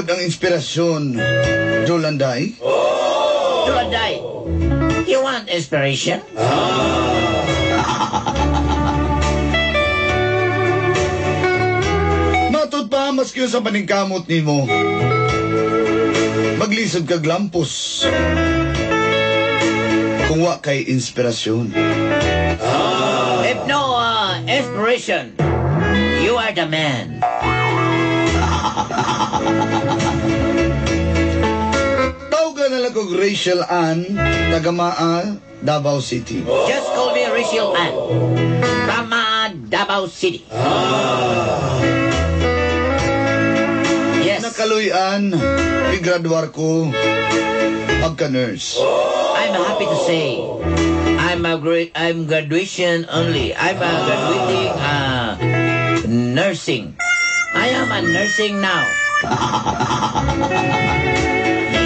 gud ang inspirasyon, Dolanday? Dolanday, you want inspiration? Matod pa, maski sa paningkamot nimo, maglisod kag lampos kung wa kay inspirasyon. If no inspiration, you are the man. Tawgan na lang kog Rachel Ann, taga Maa, Davao City. Just call me Rachel Ann, from Davao City. Yes. Nakaluyan, gigraduar ko pagka-nurse. I'm happy to say I'm graduation only. I'm a graduating nursing. I am a nursing now.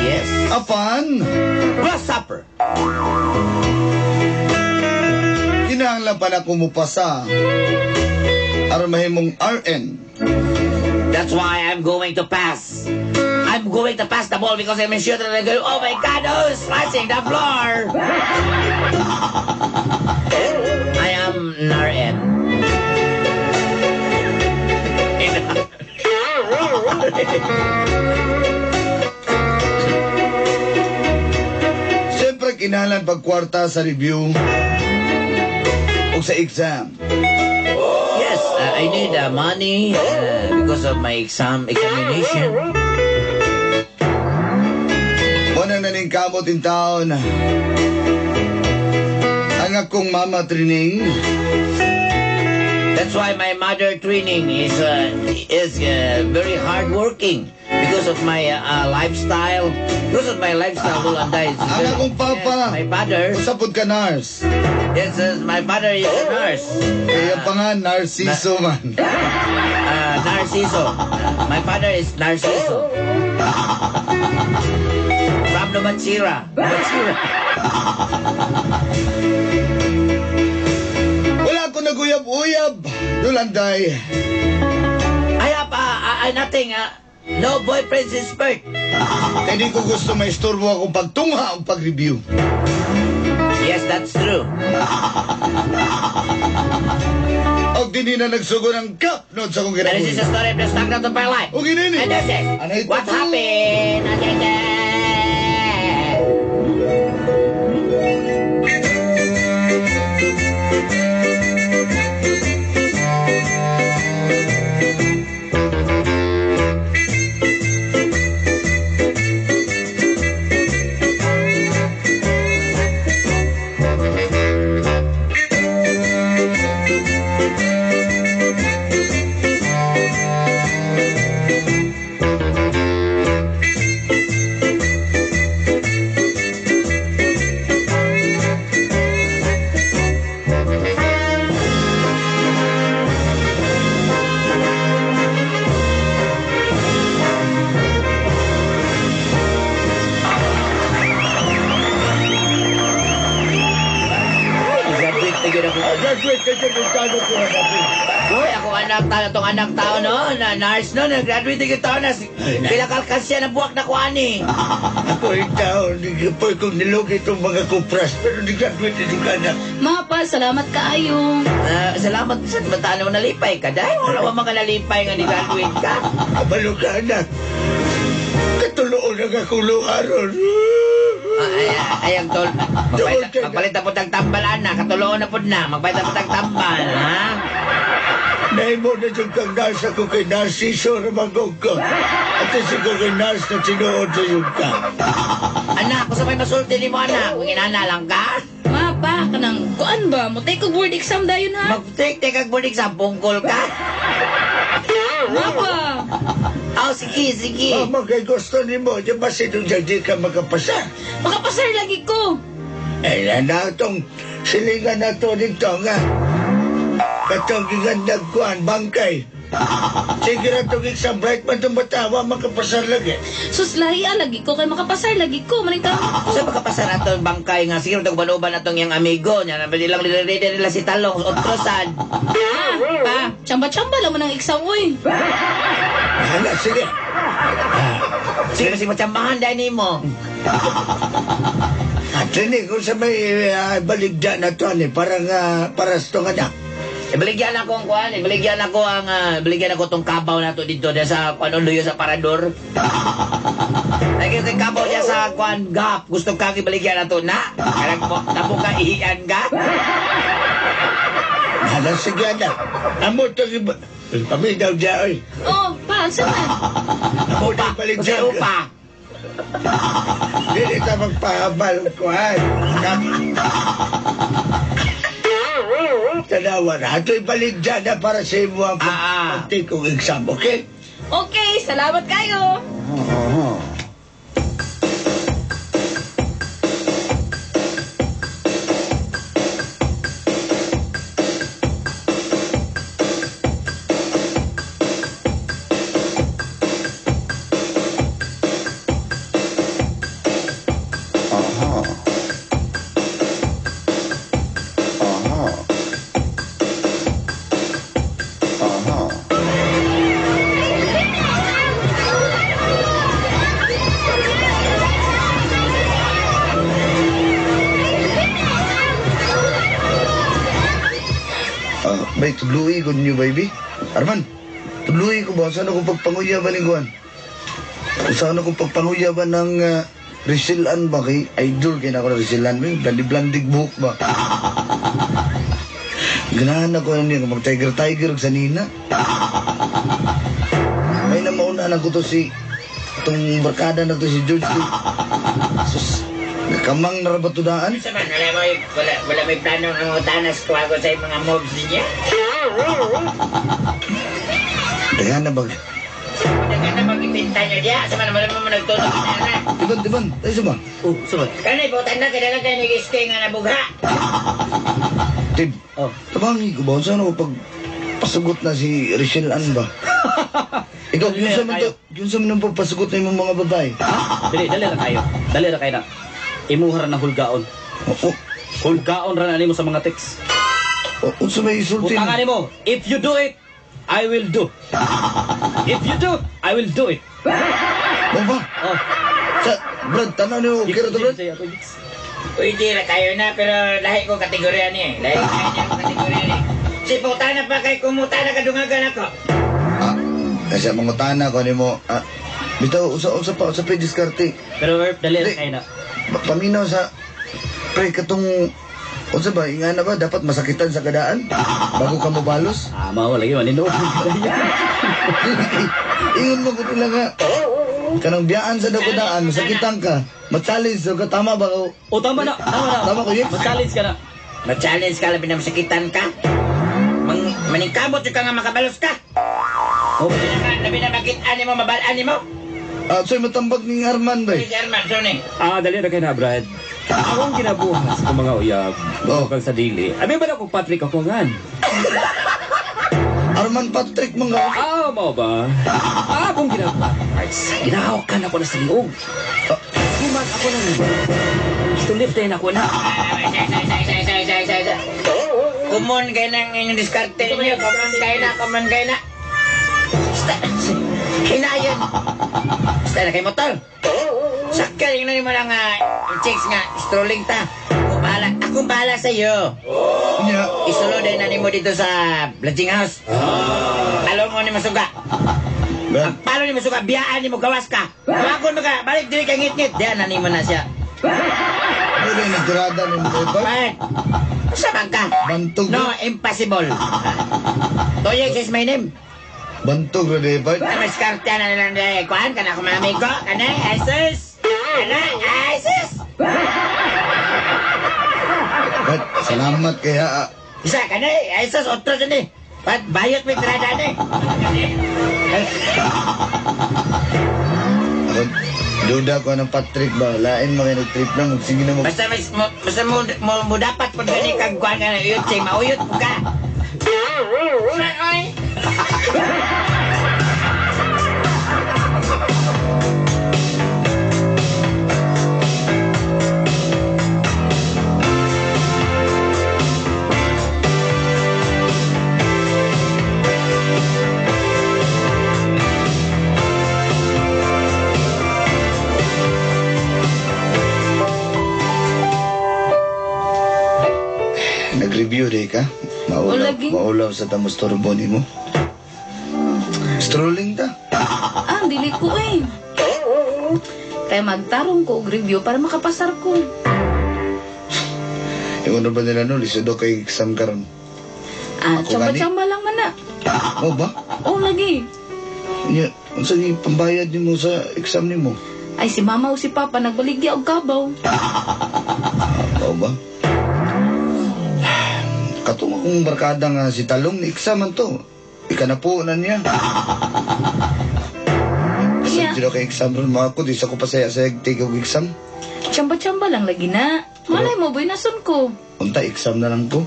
Yes. Apan, Grasshopper. Kinahanglan pa na kumupasa aron mahimong RN. That's why I'm going to pass. I'm going to pass the ball because I'm sure that I'm going, oh my God, oh, slicing the floor. I am an RN. Siyempre, kinahanglan pagkwarta sa review o sa exam. Yes, I need money because of my examination. Muna na ning kamot in town. Ang akong mama training. That's why my mother training is very hardworking because of my lifestyle. Because of my lifestyle, Dolanday. Ang akong papa. Yes, my father. Usapod ka nurse. Yes, my father is a nurse. Kaya pa nga, Narciso man. Narciso. My father is Narciso. From Numatsira. Numatsira. Wala ako naguyab-uyab, Dolanday. I have nothing. No boyfriend since birth. Kaya di ko gusto may istorbo akong pagtungha ang pag-review. Yes, that's true. Og di na nagsugo ng cup noon sa akong And this is kinabuhi. the story of the stagnant of my life. Og inini. And this is Ano ito? what happened. Uy, ako anak tao, itong anak tao, no? Na nurse, no? Nag-graduate na yung tao na. Pinakalkas siya ng buwak na kuani. Ako yung tao, hindi kong nilugi itong mga kupras, pero nag-graduate na yung anak. Mapa, salamat kaayo. Salamat sa bataan mo nalipay ka. Dahil wala mo mga nalipay nga ni-graduate ka. Kabalo ka, anak. Katuloon ang akong luharon. Ay, ang tol. Magpalit na po tang tambal, anak. Katuloon na po na. Magpalit na po tang tambal, ha? Nahimo na yung kang nurse ako kay Narciso Ramagog ko. At siguro kay nurse na sinuod sa iyong ka. Anak, kung sa may masulti ni mo, anak, kung inana lang ka. Mapa, kanang, kuan ba? Mo-take og board exam dayon, ha? Mag-take og board exam, bungkol ka. Mapa. Oh, sige, sige. Mama, kay gusto ni mo, di ba sinong di ka makapasar? Makapasar lagi ko. Eh, na itong silingan na to dito nga. Katong gigandang kuan, bangkay. Sige na itong exam, bright man itong batawa, makapasar lagi. Sus, lahi lagi ko, kay makapasar lagi ko. Maning tao ko. Sa makapasar atong bangkay nga, siguro itong banuban atong yung amigo niya, na nilang nilirede nila si Talong, otrosan. Ah, pa, chamba-chamba lang mo ng exam, uy. Hala, sige. Sige, sige, matsambahan dahil nimo. Training, kung sa may baligya na to, ani, parang para sa itong anak. Ibaligyan ako ang kuan, ibaligyan ako ang ibaligyan ako tong kabaw nato dito diya sa kuan luyo sa parador. Lagi kay kabaw diya sa kuan gap, gusto kang ibaligyan nato na. Karang mo tabo ka ihian ka. Hala, sige anak. Amo to si... Paminaw diya, oy. Oh, pa, asa man? Amo Upa, na baligya. kasi upa. Dili ta magpahabal kuan. Tanawa na. Ato'y baligya na para sa imo ang pag-take kong exam, okay? Okay, salamat kayo. Bay, tudluy ko ninyo, baby. Arman, tudluy ko ba? Saan ako pagpanguyaban ni Juan? Saan ako pagpanguyaban ng Riselan ba? Kay idol kay na ako na Riselan. May blandi-blandig buhok ba? Ganahan ako na niya. Mag-tiger-tiger sa nina. May namauna na ko to si itong barkada na to si George. Sus, nakamang narabatudaan. Sa man, wala may wala may plano ng utanas ko ako sa mga mobs niya. Daghan na ba? Daghan na magipinta niyo diya. Sa man, wala mo nagtulog na. Iban, iban. Ay, sama. Oh, sama. Kanay, butan na, kailangan kayo nag-stay nga nabugha. Tib, Oh. tabangi ko ba? Saan ako pag pasugot na si Richelle Ann ba? Ikaw, yun sa man to, yun sa man ang pagpasugot na imong mga babae. Dali, dali ra kayo. Dali ra kayo na. Imuha ra ng hulgaon. O, Hulgaon ra na nimo sa mga text. o, unsa may isulti? Butangan nimo, if you do it, I will do. If you do, I will do it. O ba? Oh. Sa, Brad, tanaw niyo, okay ra to, Brad? Pwede ra kayo na, pero lahi ko kategorya niya eh. Lahi kayo niya ko kategorya niya. Si putana pa kay kumutana kadungagan ako. Ah, kasi ang mga tana ko nimo, bitaw, usa pa, usa pa yung diskarte. Pero Erp, dali ra Dali. kayo na. Paminaw sa, pre, katong, unsa ba, ingana ba, dapat masakitan sa kadaan? Bago ka mobalos? Ah, mao lagi maninuod. Ingon mo ko nila nga. Kanang biyaan sa dagudaan, masakitan ka. Ma-challenge ka, tama ba? O, O tama na, tama na. Tama ko, Yex? Ma-challenge ka na. Ma-challenge ka, labi na masakitan ka. Maningkamot yung ka nga makabalos ka. Oh, Labi na makita ni mo, mabalaan ni mo. Ah, soy matambag ni Arman ba? Si Arman, sorry. Ah, dali na kayo na, Brad. Akong ginabuhat sa mga uyab, Oh. kang sa dili. Abi ba na kung Patrick ako ngan? Arman Patrick mga. Ah, mao ba? Ah, akong ginabuhat. Ginahawakan ako na sa liog. Himag ako ng Stulip din ako na. Isa, isa, isa, isa, isa, isa, isa, isa. Kumon kayo ng inyong diskarte ninyo. Kumon kayo na, kumon kayo na. Basta, hinayon. Basta na kayo motor. Sakya, yung mo lang yung chicks nga, strolling ta. Akong bahala sa'yo. Nya. Isulo din na nimo dito sa lodging house. Palo mo ni masuga. Brad, Ang palo ni masuga, biyaan ni mo, gawas ka. Tawagon mo ka, balik diri kay ngit-ngit. Diyan na nimo na siya. ano na yung nagtirada ni mo, ba? Bart, sa bangka? Bantog. No, impossible. Toyex is my name. Bantog ra di ba? Na maskarte na nilang dahil. Kuhan ka na akong mga amigo. Kana, Jesus! Kana, Jesus! Brad, salamat kaya. Isa, kana, Jesus, otro dyan eh. Ba't bayot may tirada na eh. Ako, duda ko ng Patrick ba? Lain mga nag-trip na, magsige na mag... Basta, basta mo dapat pag gani kag kuhan ka na uyot, say, mauyot po ka. Oy. Nag-review day ka? Maulaw, O, lagi. maulaw sa tamos turbo nimo. Strolling ta. Ah, dili ko eh. Kaya magtarong ko og review para makapasar ko. Yung ano ba nila no, lisod daw kay exam karon. Ah, Ako gani? tsamba-tsamba lang man na. Oh ba? Oh, lagi. Nya, unsa ni pambayad nimo sa exam nimo? Ay, si mama o si papa nagbaligya og kabaw. Oo ba? Katong akong barkada nga si Talong, ni exam man to. Ika na po na niya. Yeah. Sa kay exam ron mga ko, di sa ko pasaya-saya take og exam. Tsamba-tsamba lang lagi na. Malay mo, boy, nasun ko. Unta, exam na lang ko.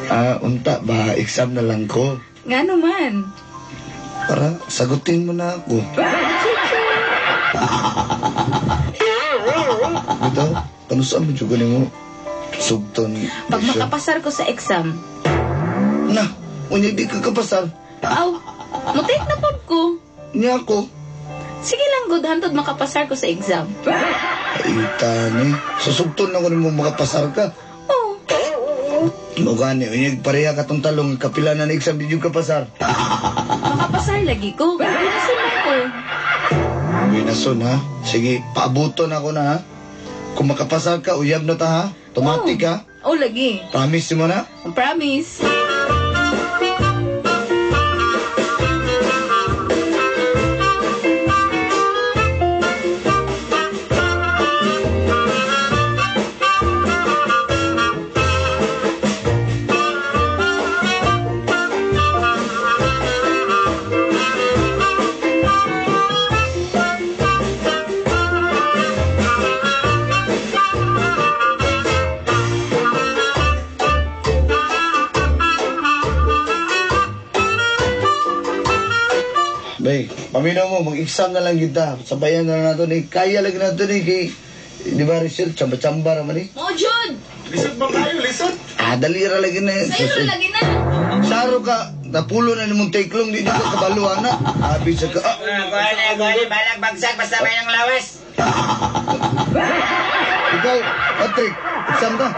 Ah, unta ba, exam na lang ko. Nga naman. Para sagutin mo na ako. Bitaw, kano saan mo juga nimo sugton? Pag Tisha? makapasar ko sa exam, Na, unya di ka kapasar. aw, mutake na pod ko. Niya ako. Sige lang, good, hantod makapasar ko sa exam. Ay, tani. Susugton na ko nimo makapasar ka. Oh, Mo gani, unya pareha ka tong talong kapila na ni exam di jud ka pasar. makapasar lagi ko. Binasun lang ko. Binason ha. Sige, paabuton ako na ha. Kung makapasar ka, uyab na ta ha. Automatic ha. Oh, lagi. Promise mo na. Promise. Bay, paminaw mo, mag-exam na lang kita. Sabayan na lang nato ni. Kaya lagi nato ni kay, di ba Richel, tsamba-tsamba raman eh. Mo, Jud! Lisod ba kayo? Lisod? Ah, dali ra lagi na. Sayo ra lagi na. Saro ka, napulo na nimong teklong, di ka kabaluan na. Abi sa ka, ah, Kuha na, balag bagsak, basta may ng lawas. ikaw, Patrick, exam ka.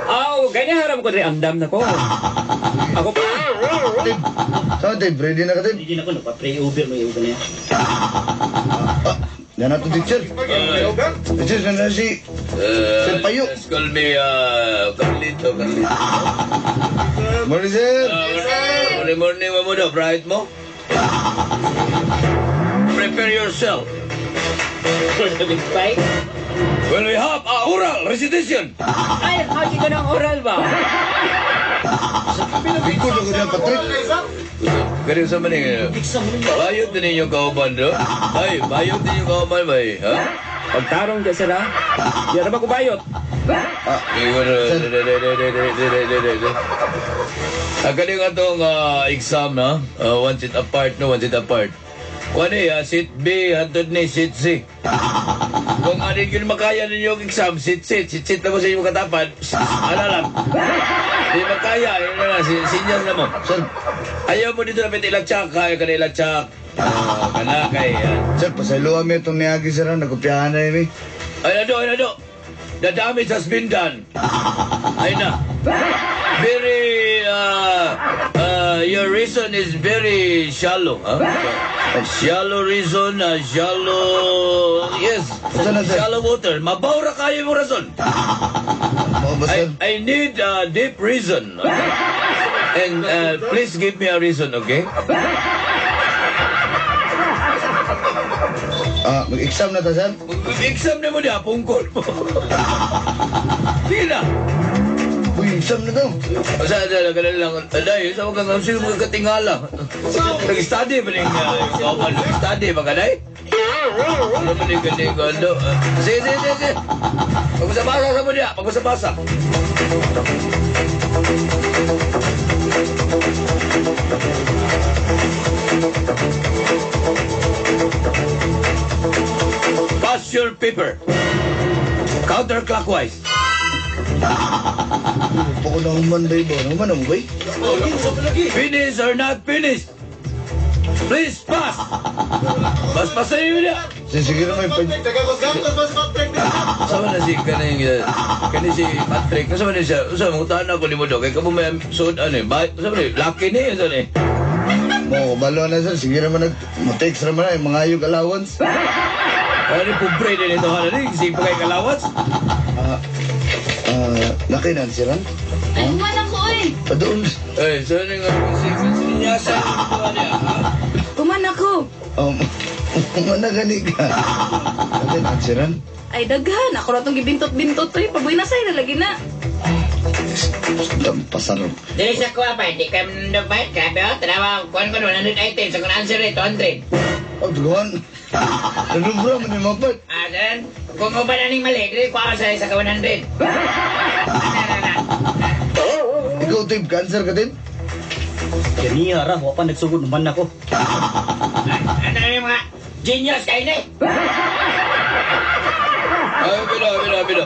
Aw, ganyan haram ko dre andam na ko. Ako pa. Tib, saan Tib? Ready na ka, Tib? Hindi na ko, nagpa-pray over mo yung niya. Ah, yan na to, teacher. Teacher, yan na si Sir Payo. Just call me Carlito, Carlito. Morning, sir. Morning, morning, mo daw, bright mo. Prepare yourself. For the big fight. Well, we have a oral recitation. Ay, hagi ka ng oral ba? Biko na ko niya, Patrick. Kaya sa maning, bayot din ninyo kauban, do? Ay, bayot din ninyo kauban, bay. Ha? Pagtarong ka sila, di ba ko bayot? Ang galing atong exam, na? One seat apart, no? One seat apart. Kuha ni, seat B, hantod ni, seat C. Kung ano yun makaya ninyo ang exam, seat C, seat C na mo sa inyong katapan, ano lang. Di makaya, yun na lang, sinyas na mo. Sir, Ayaw mo dito na pwede ilatsak, kaya ka na ilatsak. Kana kay, sir, pasayloan mi itong niagi, sir, ha? Nagkopyahan na yun, eh. Ay na do, ay na do. The damage has been done. Ay na. Very, your reason is very shallow. Huh? Shallow reason, shallow, yes. Saan na, sir? Shallow water. Mabawra kayo mo rason. Mao ba, sir? I need a deep reason. Okay? And please give me a reason, okay? Ah, mag-exam na ta, sir? Exam na mo niya, pungkol mo. Sige na. Uy, exam na daw. Sa ganun lang. Aday, sa mga kang sino mga katingala. Nag-study ba ning nag-study ba ka day? Ano ba ning galing ano? Sige, sige, sige, sige. Pagbasa-basa sa mo niya, pagbasa-basa. Pass your paper. Counterclockwise. Pako na human, bay ba? Human na mo, bay? Finish or not finished? Please, pass! Mas pasayo niya! Sige na may pag... Sama na si kaning kani si Patrick. Sama na siya. Usa mo tahan ako nimo do kay kamo may suod ano eh. Ba, usa man laki ni usa ni. Mo, balo na sir. Sige naman nag... Mo-text naman na yung mga ayog allowance. Ano ni pobre din ito hana ni si pagay kalawas. Laki na siran. Ay, human ako eh. Padoon. Eh, sa ni nga si si niya sa ito niya. Human ako. Mana gani ka. Laki na siran. Ay, daghan. Ako na itong gibintot-bintot to eh. Pabuhay na sa'yo, nalagi na. Pasar. Dili sa kuha pa, hindi ka nabait. Grabe oh, tanawa, kuhan ko 100 items. Ang answer eh, 200. Oh, dugon. Nanubra man yung mapat. Ah, then, kung uban na ning mali, dili kuha ko sa isa ka 100. Na. Ikaw, Tib, cancer ka, Tib? Kaniya ra, wa pa nagsugod man ako. Ano yung mga genius kayo ni? Ay, bilo, bilo, bilo.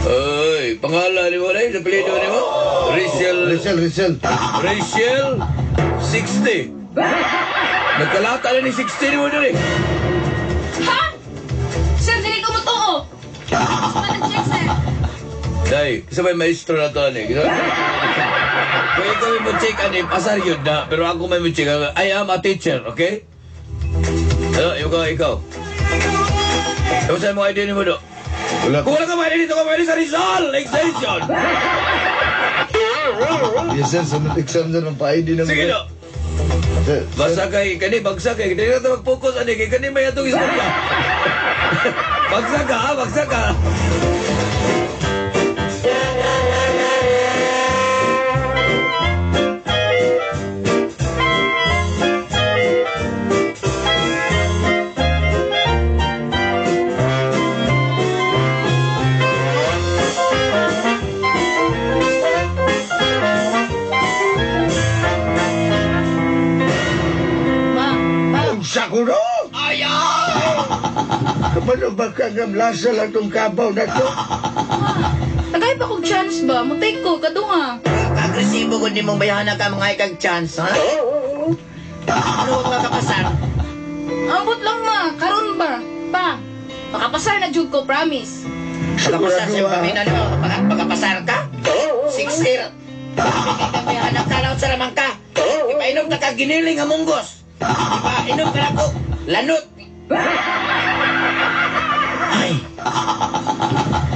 Ay, pangalan ni mo na sa apelyido ni mo? Rachel. Rachel, Rachel. Rachel, 60. Nagkalata na ni 60 ni mo dun eh. Ha? Sir, dili ko mo to oh. Check, sir. Day, kasi may maestro na to, ani. Kung ikaw may mo check, ani, pasar yun na. Pero ako may mo check, I am a teacher, okay? Ano, ikaw, ikaw. Tapos sa'yo mo ID ni mo do? Wala. Kung wala ka ma-ID dito, ka ma-ID sa Rizal Extension! Yes, sir. Sunod exam sir, magpa-ID na. Sige do. Sir, Basta kay, kani, bagsak kay. Hindi na ito mag-focus, ani, kay kani may atong istorya. Bagsak ka, ha? Bagsak ka. Ma, pa. Unsa ko no? Ayaw! Kabalo ba ka nga lasa lang tong kabaw na to? Ma, tagay pa kog chance ba? Mo-take ko, kadunga. Agresibo ko ni mong bayahana ka mga ikag chance, ha? Ano ang mga kapasar? Ambot lang ma, karon ba? Pa, makapasar na jud ko, promise. Pagkapasar Sigurado sa'yo ah. kami na mo, pagkapasar ka? 6-0. Bayahana ka lang sa ramang ka. Ipainom na ka giniling ang munggos. Ipainom ka na ko, lanot. Ay.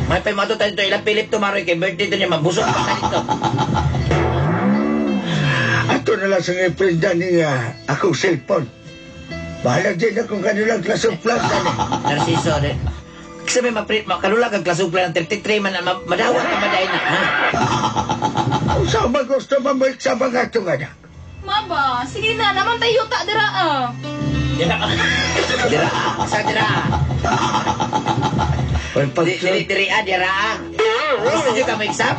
May pa mato tayo dito, ilang Philip tumaroy kay birthday to niya, mabusog pa ta dito. Ato na lang sa ngiprinda niya akong cellphone. Bahala din akong kanilang class of plans. Ani. Narciso, de. Kasi may maprint, makalulag ang klasugla ng 33 man, madawat ka madain na, ha? Unsa man gusto man mo exam ang atong anak? Ma ba, sige na, naman tayo yuta dira ah. Dira, sa dira. Pag Diri, diri, ah, dira, ah. Gusto nyo ka mo-exam?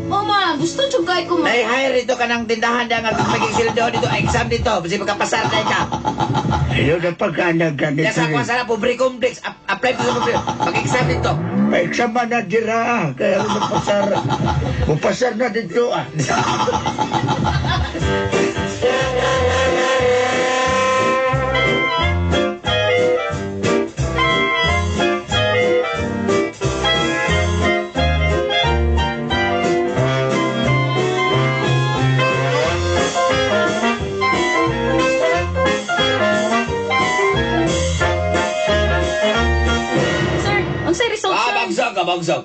Oh ma, gusto jud kay ko ma. May hire dito ka ng tindahan na nga magiging sildo dito, exam dito, kasi magkapasar na ka. Ayaw na pag-anag ganito. Nasa kuha sana, pobre complex, apply dito sa pobre, mag-exam dito. Pa-exam na dira ah. Kaya mapasar. Mapasar na dito ah. Sir, unsay result Ah, sir? bagsak ka, bagsak.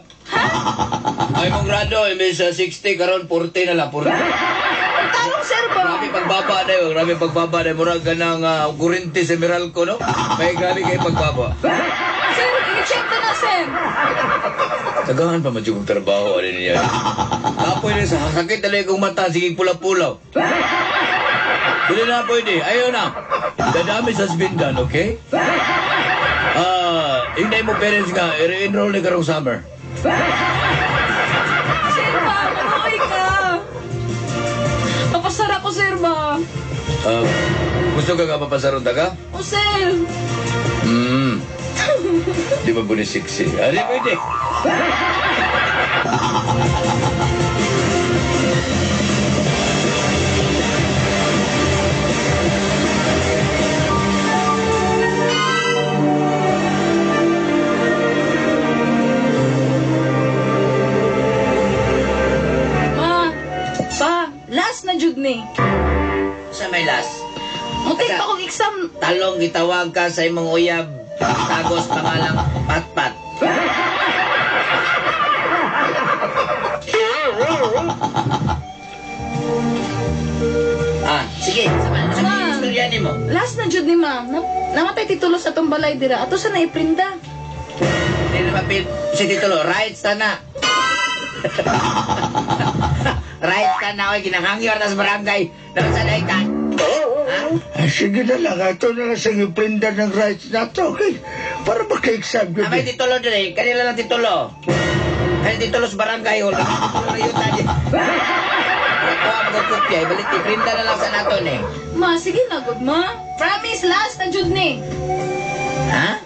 Ay mong grado, imbes sa 60, karon 40 na lang, 40. Ang tarong sir ba? Grabe pagbaba na yun, grabe pagbaba na yun. Murag ka ng kurinti sa Meralco, no? May grabe kayo pagbaba. Sir, i-check na na sir. Tagahan pa man yung trabaho, ano niya. Tapoy na sa sakit na kong mata, sige pula-pulaw. Hindi na pwede, ayaw na. The damage has been done, okay? Hindi mo parents nga, i-enroll ni karong summer. Sir ba, manuoy ka. Papasara ko sir ba? Gusto ka nga papasaron ta ka? O sir. Di ba buni 60? Ah, di pwede. Sa may last. Mutik pa kong exam. Talong gitawag ka sa imong uyab. Tagos pangalang Patpat. Ah, sige, sama sa Ma. istorya nimo. Last na jud ni ma. Namatay titulo sa atong balay dira. Ato sa naiprinda. Dili na mapil si titulo, rights ta na. Rights ta na oy ginahangyor na sa barangay. Dapat sa dai ka. Ha? Ah, sige na lang, ato na lang sa iprinda ng rights na to, okay? Para maka-exam yun. Ah, may titulo dire, kanila lang titulo. Kanila titulo sa barangay hall. Titulo na yun tadi. Ito ang magkopya, ibalik iprinda na lang sa nato ni. Ma, sige na gud ma. Promise last na jud ni. Ha?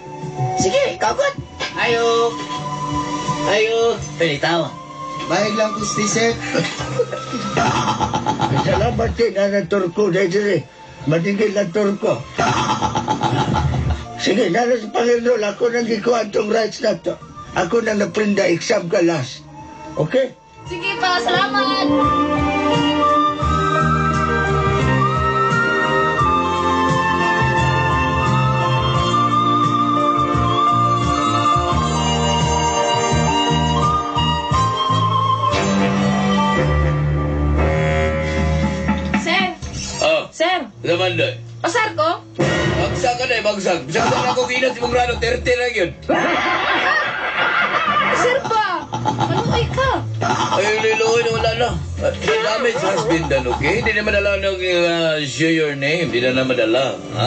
Sige, ikaw gud. Ayo. Ayo. Pwede tao. Bayag lang ko, sir. Salamat din na ng Turko. Dahil dire, maningil ng Turko. Sige, nana sa Panginoon, ako nang gikuha itong rights na to. Ako nang naprinda, exam ka last. Okay? Sige pa, salamat. Sir, Oh, sir, naman doy. pasar ko? Bagsak ka na eh, bagsak. Bisag na ako ginas imong grado, 30 na yun. Sir pa, maluoy ka. Ay, liluhin na wala na. The damage has been done, okay? Hindi na madala ng show your name. Hindi na madala. Ha?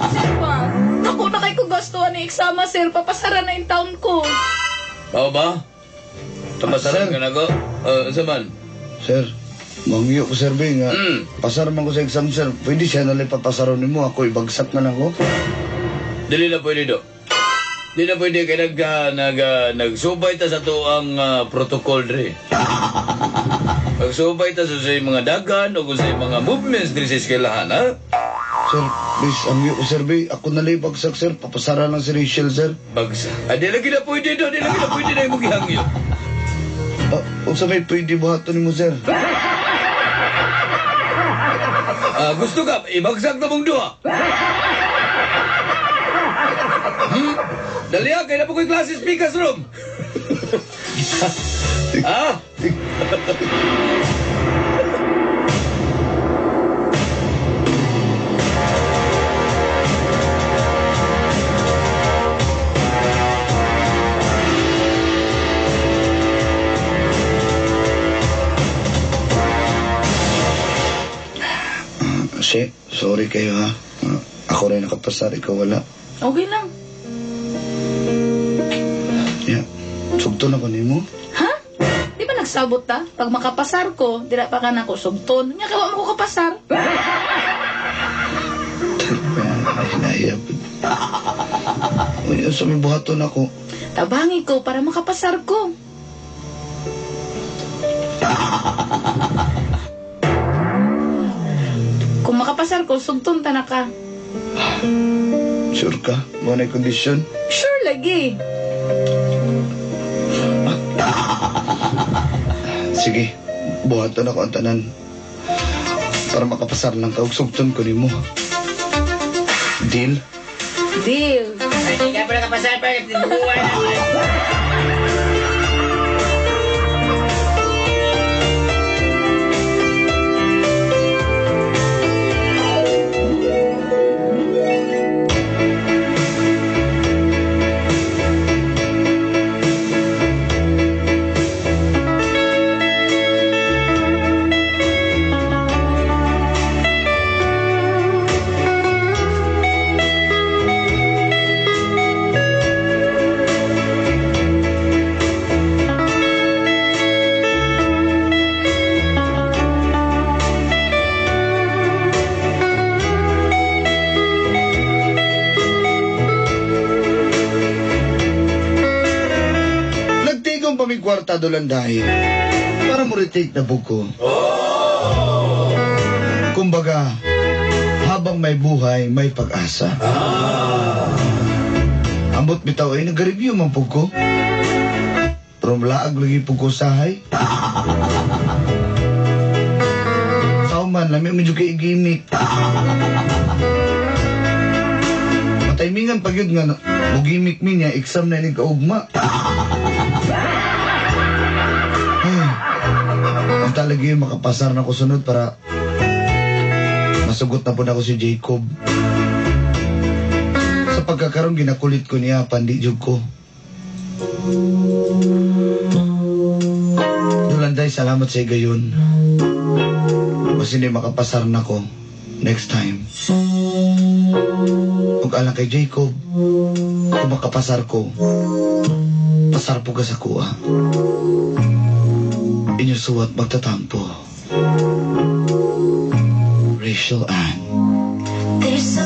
Sir pa, naku na kay ko gastuhan ni exama, sir. Papasara na yung taon ko. Tao ba? Tapasaran Sir. ka na ko? Sa man? Sir, mangyo ko, sir, Bing, ha? Mm. Pasar man ko sa exam, sir. Pwede siya nalang papasaron nimo. Ako, ibagsak na lang ko. Dili na pwede do. Di na pwede kay nagsubay ta sa tuang protocol dre. Magsubay ta sa mga dagan o sa mga movements dre sa eskwelahan, ha? Sir, please, angyo ko, sir, Bing. Ako na lang ibagsak, sir. Papasara lang si Rachel, sir. Bagsak. Ah, di lagi na pwede do. Di lagi na pwede na imong gihangyo. Ah, unsa may pwede buhaton nimo, sir? Ah, gusto ka, ibagsak na mong duha. Dali ah, kaya na po ko'y klase speakers room. Ah? Si, sorry kayo ha. Ako rin nakapasar, ikaw wala. Okay lang. Yeah. Sugton ako nimo. Ha? Di ba nagsabot ta? Pag makapasar ko, dira pa ka na ko sugton. Nya kay wa mo ko kapasar. Ay, nahiya. Uy, sa may buhaton ako. Tabangi ko para makapasar ko. Kung makapasar ko, sugton ta na ka. Sure ka? Mo na kondisyon? Sure lagi. Sige, buhaton ako ang tanan. Para makapasar lang ka, ug sugton ko nimo. Deal? Deal. Ay, di ka pa nakapasar pa. Buwan na. Nagtigong pa mi kwarta dolan dahil para mo retake na buko. Kumbaga, habang may buhay, may pag-asa. Ambot bitaw ay nag-review man po ko. Pero malaag lagi po ko sahay. Sao man man, lami medyo kay gimmick. Mataymingan pag yun nga, mo gimmick mi niya, exam na ni kaugma. Ay, ang talaga yun, makapasar na ko sunod para masugot na po na ako si Jacob. Sa pagkakaroon, ginakulit ko niya, pandi jud ko. Dulanday, salamat sa gayon. Mas hindi makapasar na ko next time. Ug alang kay Jacob, kung makapasar ko, pasar po ka sa kuha. Inyo suwat magtatampo. Rachel Ann. There's